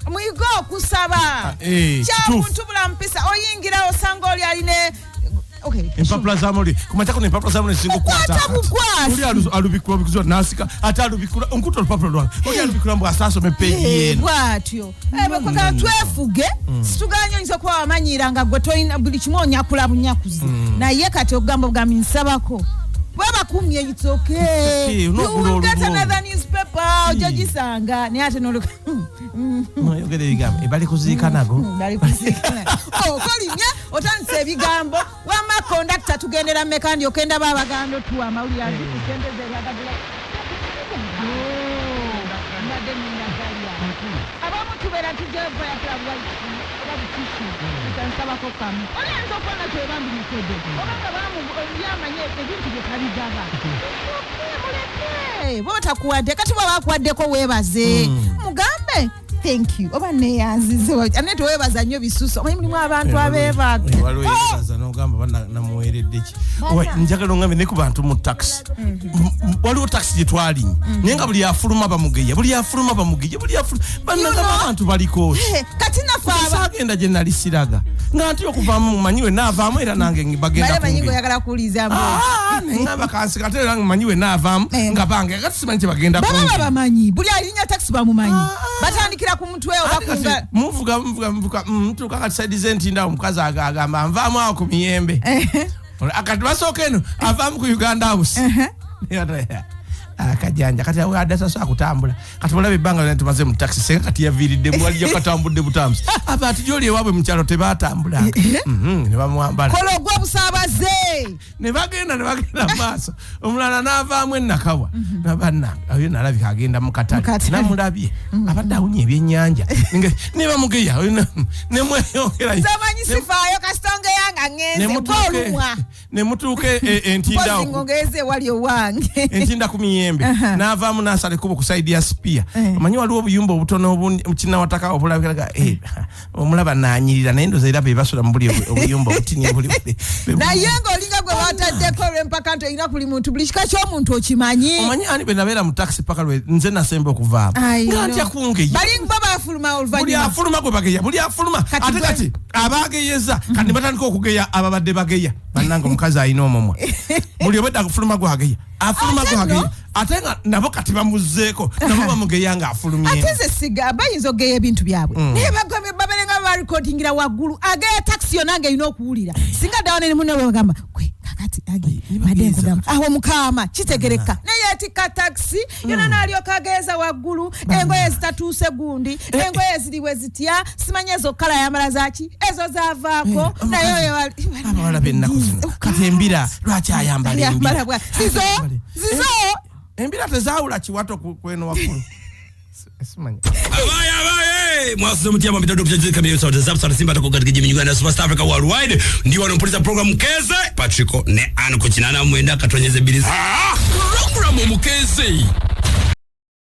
Muyige okusaba. Eh, Kyamuntu bulampisa, oyingira osanga oli aline. Okay. Empapula zamawulire kumakya kuno, empapula zamawulire singa. Okwata bukwasi. Oli alubikula obikuzi nasika, ate alubikula nkuta olupapula lwange, oli alubikula mbu asaasoma epeegi yeno. Bwatyo kwagala twefuge. Situganye, oyinza okuba wamanyiira nga gwe tolina buli kimu onyakula bunyakuzi, naye kati okugamba obugambi nsabako bwebakumye, it's okay. Okay, You onogula will get olulwo. another newspaper, ojja gisanga, naye ate noluka Noyogera ebigambo ebali kuziika nago. Bali kuziika. Okolimye, otandise ebigambo. Wamma kondakita, tugendera mmeka? Ndyoke ndaba abaganda otuwa amawulire azikusente zebyagagula. Mbadde ngenda galya. Abamu tubeera tujevayatula oba butishu, nsabako kamu. Oli ayinza okuba nga kyebambi mukedde oba nga bamu yamanye ebintu bye tabigaba. Muleke, boba takuwadde. Kati bwaba akuwaddeko, weebaze, mugambe thank you oba neyanzize. Ane teweebaza nnyo bisuso. Omanyi mulimu abantu abeebaga. Waliwo yeebaza nogamba oba namuweeredde ki. Owa, njagala ongambe ne ku bantu mu taxi. Waliwo taxi gye twalinye, naye nga buli afuluma bamugeya, buli afuluma bamugeya, buli afuluma bannagamba. Abantu baliko ki? Kati naffe aba Saagenda gye nali siraga nga nti okuvaamu mumanyi we naavaamu, era nange bagenda bale manyi kungeya. Ngoyagala kuwuliza mboozi. Ah, neŋŋamba kansika, ate era manyi we naavaamu nga bange, kati simanyi kye bagenda Baba kungeya. babamanyi, buli alinya taxi bamumanyi, batandikira ku mutwe Ate kati obakunga. Muvuga, muvuga, muvuga, ntuuka kati side z'entinda, omukazi agamba nvaamu awo ku miyembe. Kati basooka eno avaamu ku Uganda House akajanja kati awo adde tasobola kutambula. Kati mulaba ebbanga lyonna tumaze mu taxi, senga kati yaviiridde walijja katambudde butambuzi. Aba ati gyoli ewaabwe mu kyalo tebatambulanga. Ne bamwambala. Kola ogw'obusaabaze. Ne bagenda, ne bagenda mu maaso, omulala n'avaamu enakawa nabannange, oyo nalabika agenda mu katale. Mu katale. Namulabye abadde awunya ebyennyanja. Ne bamugeya oyo nemweyongera. Zamanyi sifaayo, kasita ongeya nga ŋŋenze olumwa. Ne mutuuka entinda Mpozi awo ng'ongeeze ewali owange. Entinda ku miyembe, n'avaamu n'asala ekkubo ku side ya Spear. Omanyi waliwo obuyumba obutono kinawataka obulabikaga, omulaba nanyirira, naye ndoza era be basula mu buli obuyumba obutini obuli Naye ng'olinga gwe bataddeko olw'empaka nti olina buli muntu, buli kika ky'omuntu okimanyi. Omanyi ani bwe nabeera mu taxi paka lwe nze nasemba okuvaamu I nga know. ntya kungeya. Balinga bafuluma Buli oluvannyuma. afuluma gwe bageya, buli afuluma. Kati Ate kati abageyeza kati ne batandika okugeya ababadde bageya. Bannange, omukazi alina omumwa, buli obwedda afuluma gwageya, afuluma Ate gwageya. nno- Ate nga nabo kati bamuzzeeko, nabo bamugeya nga afulumye. Ate nze siga bayinza okugeya ebintu byabwe, naye babeere nga barekodingira waggulu. Ageya taxi yonna nga erina okuwulira. Singa ddawa ne munne bagamba kwe kakati agi Ne badde bageeza. nkugamba awo mukaama kitegereka, naye etikka taxi yonna n'alyoka ageeza waggulu, engoye zitatuuse gundi, engoye ziriwe zitya, simanyi ezo kala yambala zaki, ezo zaavaako, naye oyo Abawala b'ennaku zino kati embira, lwaki ayambala Yambala embira? Zizo zizo. Embira tezaawula kiwato kweno waggulu. Simanyi. Abaye, abaye, mwasuze mutya? Mwambita Dr. Jessica Sauti za Sauti Simba toka katika jamii Uganda, Super Africa Worldwide. Ndi wano mpulisa program Keze Patrico ne Anne ku 89.2. Programu Mukeze.